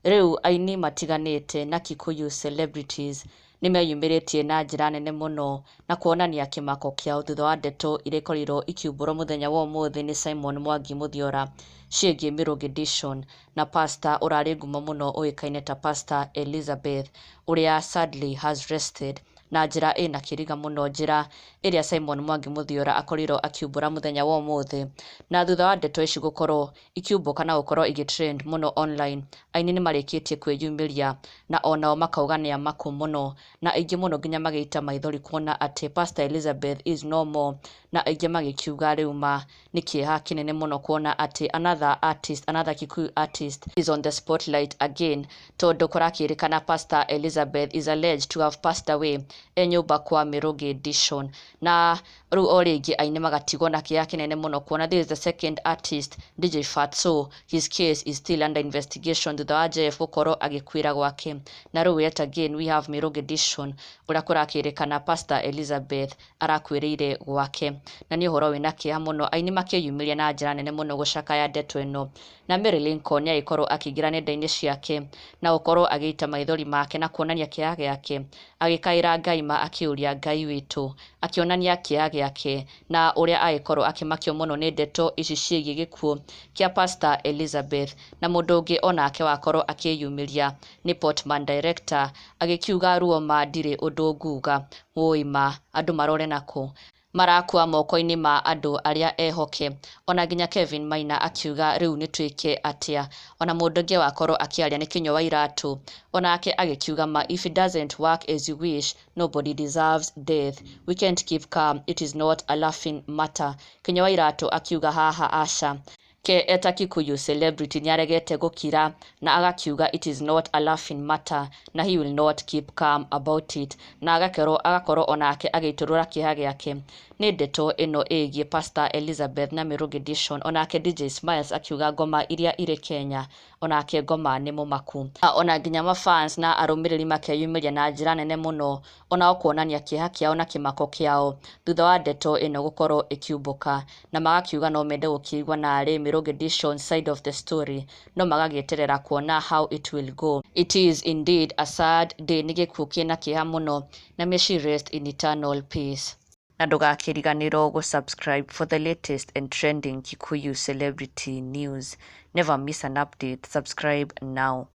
Rĩu aini matiganĩte na Kikuyu celebrities nĩmeyumĩrĩtie na njĩra nene mũno na kuonania kĩmako kĩao thutha wa ndeto iria ikorirwo ikiumbũrwo mũthenya wa ũmũthĩ nĩ Simon Mwangi Mũthiora ciĩgiĩ Mĩrũngĩ Dishon na pastor ũrarĩ ngumo mũno ũĩkaine ta Pastor Elizabeth, ũrĩa sadly has rested na njĩra ĩna kĩriga mũno, njĩra ĩrĩa Simon Mwangi Mũthiora akorirwo akiumbũra mũthenya wa ũmũthĩ. Na thutha wa ndeto ici gũkorwo ikiumbũka na gũkorwo igĩ trend mũno online, aini nĩmarĩkĩtie kwĩyumĩria na onao makauga nĩ amaku mũno, na aingĩ mũno nginya magĩita maithori kuona atĩ Pastor Elizabeth is no more, na aingĩ magĩkiuga rĩu ma nĩ kĩeha kĩnene mũno kuona atĩ another artist, another Kikuyu artist is on the spotlight again, tondũ kũrakĩrĩkana Pastor Elizabeth is alleged to have passed away e nyũmba kwa Mĩrũngĩ Dishon. Na rĩu o rĩngĩ aini magatigwo na kĩeha kĩnene mũno kuona this is the second artist, DJ Fatso, his case is still under investigation thutha wa Jeff gũkorwo agĩkuĩra gwake. Na rĩu yet again we have Mĩrũngĩ Dishon, ũrĩa kũrakĩrĩkana Pastor Elizabeth arakuĩrĩire gwake, na nĩ ũhoro wĩna kĩeha mũno. Aini makĩyumĩria na njĩra nene mũno gũcakaya ndeto ĩno, na Mary Lincoln nĩ agĩkorwo akĩingĩra nenda-inĩ ciake na gũkorwo agĩita maithori make na kuonania kĩeha gĩake, agĩkaĩra Ngai ma, akĩũria Ngai witũ, akĩonania kĩeha gĩake na ũrĩa agĩkorwo akĩmakio mũno nĩ ndeto ici ciĩgiĩ gĩkuũ kĩa Pastor Elizabeth. Na mũndũ ũngĩ onake wakorwo akĩyumĩria nĩ Portman Director, agĩkiuga ruo ma ndirĩ ũndũ nguga, wũi ma andũ marore nakũ, marakua moko-inĩ ma andũ arĩa ehoke. Ona nginya Kevin Maina akiuga rĩu nĩ twĩke atĩa. Ona mũndũ ũngĩ wakorwo akĩaria nĩ Kinyua wa Iratũ, onake agĩkiuga ma, "If it doesn't work as you wish, nobody deserves death. We can't keep calm, it is not a laughing matter." Kinyua wa Iratũ akiuga haha aca ke eta Kikuyu celebrity nĩaregete gũkira na agakiuga it is not a laughing matter na he will not keep calm about it, na agakorwo agakorwo onake agĩitũrũra kĩeha gĩake nĩ ndeto ĩno ĩgiĩ Pastor Elizabeth na Mĩrũngĩ Dishon. Onake DJ Smiles akiuga ngoma iria irĩ Kenya, onake ngoma nĩ mũmaku. Ona nginya mafans na arũmĩrĩri makeyumĩria na njĩra nene mũno onao kuonania kĩeha kĩao na kĩmako kĩao thutha wa ndeto ĩno gũkorwo ĩkiumbũka, na magakiuga no mende gũkĩigua narĩ Mĩrũngĩ Dishon side of the story, no magagĩeterera kuona how it will go. It is indeed a sad day, nĩ gĩkuũ kĩna kĩeha mũno, na may she rest in eternal peace. Na ndũgakĩriganĩrwo gũ-subscribe for the latest and trending Kikuyu celebrity news. Never miss an update. Subscribe now.